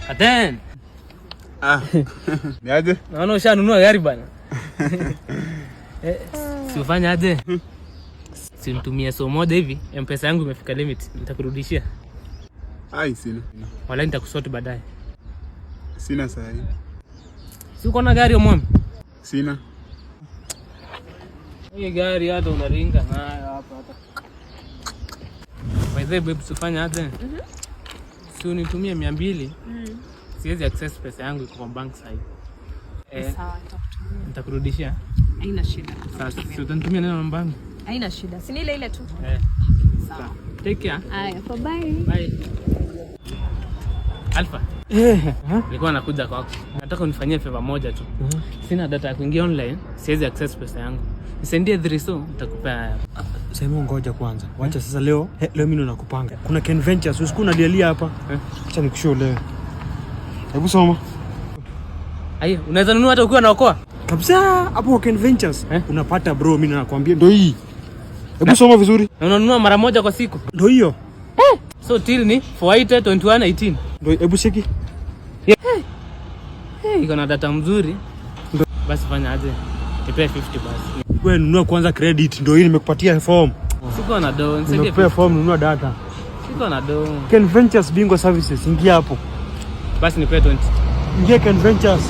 Aten, Ah. Ni aje? Naona ushanunua gari bana. Eh, si ufanye aje? Si nitumie so moja hivi, M-Pesa yangu imefika limit, nitakurudishia. Ai, sina. Wala nitakusort baadaye. Sina sahi. Si uko na gari omwami? Sina. Hii gari hata unaringa nayo hapa hata. By the way, babe, si ufanye aje? Si unitumie 200. Siwezi access pesa yangu, iko kwa bank sasa hivi. Eh, Sawa, nitakutumia. Nitakurudishia. Haina shida. Sasa si utanitumia neno namba yangu? Haina shida. Si ni ile ile tu. Eh. Sawa. Take care. Haya, bye bye. Bye. Alpha. Eh, Nilikuwa nakuja kwako. Nataka unifanyie favor moja tu. Sina data ya kuingia online, siwezi access pesa yangu. Nisaidie 3 so nitakupea. Sema ngoja kwanza. Wacha sasa leo, leo mimi ndo nakupanga. Kuna Ken Ventures, usiku unalialia hapa. Eh. Acha nikushow leo. Hebu soma. Ayo, unaweza nunua hata ukiwa naokoa? Kabisa hapo kwa Ken Ventures Eh? Unapata bro, mimi nakwambia ndio hii. Hebu soma vizuri. Na unanunua mara moja kwa siku. Ndio hiyo. So till ni 480 21 18. Ndio, hebu cheki. Hey, iko na data mzuri. Basi fanya aje? Nipe 50 basi. Wewe nunua kwanza credit, ndio hii nimekupatia form. Siko na do, nisaidie. Nimekupea 50. form, nunua data. Siko na do. Ken Ventures Bingwa Services, ingia hapo. Basi nipe 20. Ingia Ken Ventures.